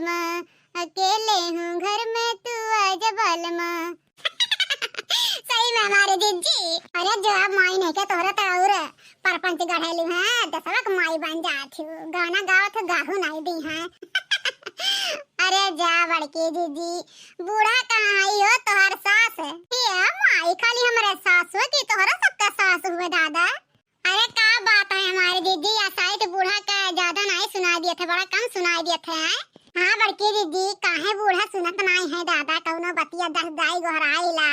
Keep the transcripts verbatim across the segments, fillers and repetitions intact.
अकेले हूँ घर में, तू आजा बालमा। सही में हमारे जिज्जी। अरे जवाब माई नहीं के तोहरा तो और परपंच गढ़ेलू हैं, दसवा के माई बन जात हूँ, गाना गावत हूँ, गाहू नहीं दी हैं। अरे जा बड़की जिज्जी, बूढ़ा कहाँ आई हो तोहर सास? ये माई खाली हमारे सास हो कि तोहरा सबका सास हुए दादा? अरे का बात है हमारे दीदी, या शायद बूढ़ा का ज्यादा नहीं सुनाई दिए थे, बड़ा कम सुनाई दिए थे, हैं? हाँ बड़की दीदी, काहे बूढ़ा सुनत नहीं है दादा, कौनो बतिया दस दाई गोहराइला,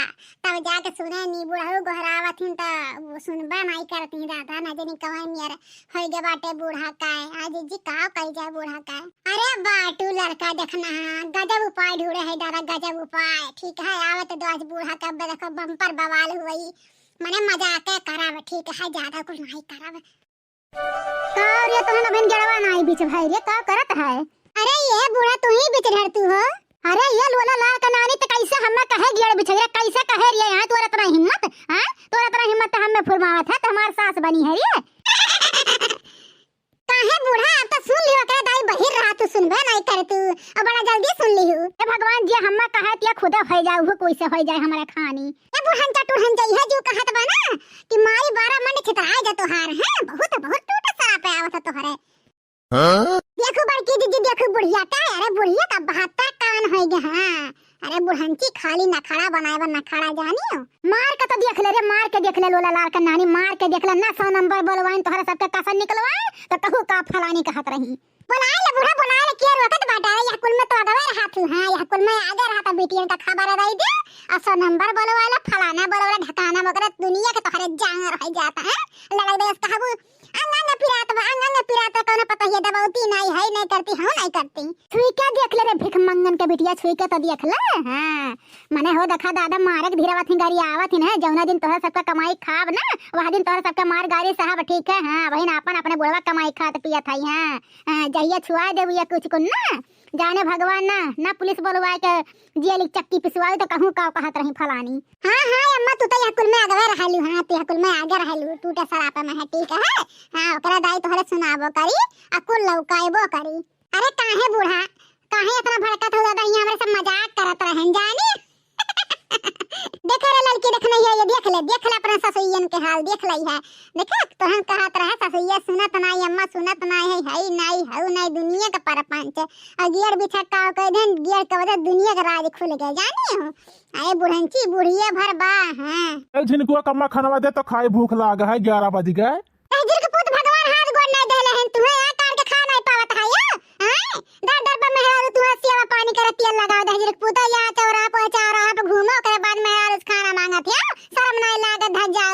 तब जाके सुने नी, बूढ़ऊ गोहरावत हिन त वो सुनबे नहीं करती दादा, न जानी कौन नियर होई गे बाटे बूढ़ा का। आ दीदी का कही जाए बूढ़ा का? अरे बाटू लड़का देखना, हाँ, गजब उपाय ढूंढे है दादा, गजब उपाय। ठीक है, आवत दो आज बूढ़ा का, अब देखो बम्पर बवाल हुई। मने मजाक करब, ठीक है, ज्यादा कुछ नहीं करब। का रे, तोहन अबहिन गेड़वा नाई बीच भाई रे, का करत है? अरे ये बूढ़ा तू ही बीच ढरतू हो। अरे ये लोला लाल का नानी त कैसे हमें कहे गेड़ बिछै रे, कैसे कहे रे, हाँ तोरा इतना हिम्मत, हाँ तोरा इतना हिम्मत त हमें फुरमावत है, त हमार सास बनी है रे। काहे बूढ़ा, अब तो सुन लियो, ओकरे दाई बहिर रहा, तू सुनबे नहीं करे तू, और बड़ा जल्दी सुन लिहू। हे भगवान, जे हम्मा कहे तिया खुदा होई जाए, उहो कोई से होई जाए हमारे खानी। ए बुढ़न चटुढ़न जइहे, जो कहत बा ना कि माई बारह मंड छितराए जा तोहार, हैं? बहुत, बहुत टूटा सरापे आवत है तोहरे। हाँ? देखो बड़की दीदी, देखो बुढ़िया का, अरे बुढ़िया का बहत्तर कान होई गे, हाँ। अरे बुढ़ंची खाली नखड़ा बनाए बा, नखड़ा जानियो। मार के तो देख ले रे, मार के देख ले लोला लाल के नानी, मार के देख ले ना, सौ नंबर बोलवाइन तोहरे सबके कसर निकलवाए, तो कहू का फलानी कहत रही। बोलाए ले बूढ़ा, बोलाए ले, के रोकत बाटे? यह कुल में तो अगवे रहा तू, हाँ, यह कुल में आगे रहा था, बिटियन का खबर दे दे, और सौ नंबर बोलवाए ले, फलाना बोलवाए ले, ढकाना बोलवाए ले, दुनिया के तोहरे जांगर हो जाता है। लड़ाई बहस कहबू, अंग अंग पिरात बा, अंग अंग पिरात बा, कौनो पता ये दबौती नहीं है, नहीं करती, हाँ, नहीं करती। छुई के देख ले रे भिख मंगन के बिटिया, छुई के तो देख ले, हाँ। मने हो देखा दादा, मारे के धीरवत ही गाड़ी आवत ही ना, जौना दिन तोहरा सबका कमाई खाब ना, वह दिन तोहरा सबका मार गाड़ी साहब, ठीक है, हाँ, वही ना अपन अपने बुढ़वा कमाई खात पियत है, हाँ, हाँ, जहिया छुआ देबू या कुछ कुन ना, जाने भगवान ना, ना पुलिस बोलवाए के जेल की चक्की पिसवाए तो कहूँ का कहत रही फलानी। हाँ, हाँ, अम्मा, तू तो यह कुल में आगे रहलू, हाँ, तू यह कुल में आगे रहलू, टूटे सरापा में है, ठीक है, हाँ, ओकरा दाई तोहरे सुनाबो करी, आ कुल लौकाइबो करी। अरे काहे बूढ़ा, काहे इतना भड़कत हो दादा, यहाँ हमरे सब मजाक करत रहन जानी। देख रे लड़की, देख नहीं है, ये देख ले, देख ले अपने ससुइयन के हाल, देख ले है। देखे, तोहन कहत रहे, ससुइया सुनत नाई, अम्मा सुनत नाई है, हई नाई, हऊ नाई, दुनिया का परपंच। और गियर बिछा का कह देन, गियर के वजह दुनिया का राज खुल गए, जानी हो। अरे बुढ़ंची, बुढ़िए भर बा, हाँ। ए झिनकुआ, कम्मा खानवा दे तो खाए, भूख लाग है, ग्यारह बज गए। ए झिनक पूत, भगवान हाथ गोड़ नहीं देले हन तुहे, आ काट के खा नहीं पावत है, या? हैं? दर दर पर मेहरारू तुहे सेवा पानी करे, तेल लगाओ दे, झिनक पूत, या चौराहा पर, चौराहा पर घूमो, ओकरे बाद मेहरारू से खाना मांगत है, शर्म नहीं लागत है, जा,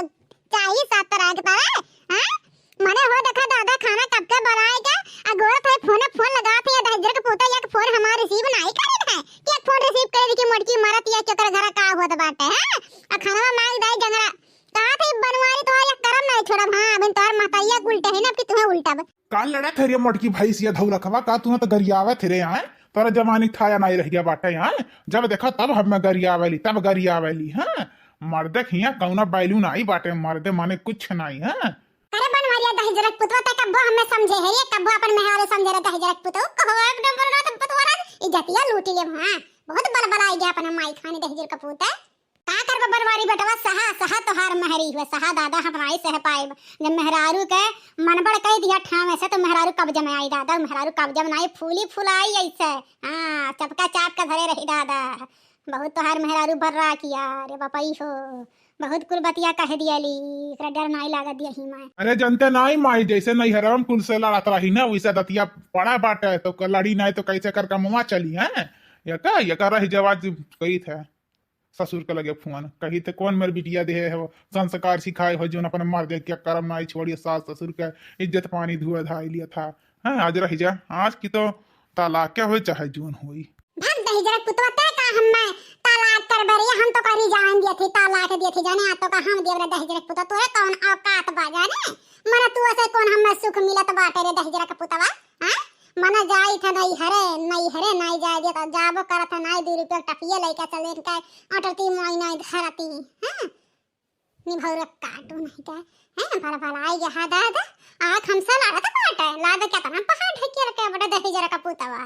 चाही सात तरह के तरह, हैं? मने हो देखा दादा, खाना कब के बनाए के, आ गोरत है फोन, फोन लगात है, दहिजर के पूता, एक फोन हमार receive नहीं करे है, कि एक फोन receive करे कि मोटकी मरत या कि ओकर घर का होत बाटे, हैं? आ खाना मांग दाई जंगरा, कहा थे बनवारी तोहार एक करम नहीं छोड़ब, हाँ, अबहिन तोहार महताइया के उल्टे है ना, अब कि तुम्हें उल्टब। का लड़त है रे मोटकी भैंसिया धौलखवा, का तुम्हें तो गरियावत है रे, आए? तोरा जमाने के थाया नहीं रह गया बाटे, आए? जब देखा तब हमें गरियावेली, तब गरियावेली, हाँ? मर्दे के हियाँ कौनो value नाई बाटे, मर्दे माने कुछ नाई, हाँ? अरे बनवारिया दहिजरक पुतवा, ते कब्बो हमें समझे है, ये कब्बो अपन मेहरारू समझे रे दहिजरक पुतवा, कहो अब नंबर ना तो पुतवा राज इज्जतिया लूटी ले, हाँ? बहुत बलबलाई गया अपना माई खानी दहिजरक पुतवा। का करबा बनवारी बेटवा, सहा, सहा तोहार महरी हुए, सहा दादा हम नाई सह पाएब। जब मेहरारू के मनबड़ कह दिया ठाम ऐसे तो मेहरारू कब्जा में आई दादा, मेहरारू कब्जा में आई, फूली फुलाई ऐसे, हाँ, चपका चाप के धरे रही दादा। बहुत तोहार मेहरारू बर्रा किया रे बपई हो, बहुत कुल बतिया कह दिया ली, एकरा डर नाई लागत दिया ही माय। अरे जनते नाई माई, जैसे नैहरवा में कुल से लड़त रही ना, वैसे दतिया पड़ा बाटे, तो क-, लड़ी नाई तो कैसे कर कमवा चली है? ये का, ये का रही जवाब कही थे। ससुर के लगे फोन कही थे, कौन मेरे बिटिया देहे हो, संस्कार सिखाए हो, जोन अपने मर्दे के करम नाई छोड़िए, सास ससुर के इज्जत पानी धुए धाई लिया था। हैं, आज रह जा, आज की तो तलाक क्या हो चाहे जोन होई। भाग दहिजरक पुतवा, ते का हम्मे तलाक करबे रे, हम तो करी जान दिए थे, तलाक दिए थे जाने, आ तो का हम देव रे दहिजरक पुतवा, तोहे कौन औकात बा जाने, मने तू ऐसे कौन हम्मे सुख मिलत बाटे रे दहिजरक पुतवा, हैं? मना जाई था नैहरे, नैहरे नाई जाए दिया, तो जाबो करत है नाई, दू रुपया टपिया लइका चले इनका अटरती माई नाई धरती, हैं? निभौर काटू नहीं का, हैं? भर भलाई गया दादा, आँख हमसे लड़त बाटे, लाद केतना पहाड़ ढकिया रखे बड़ा दहिजरक पुतवा।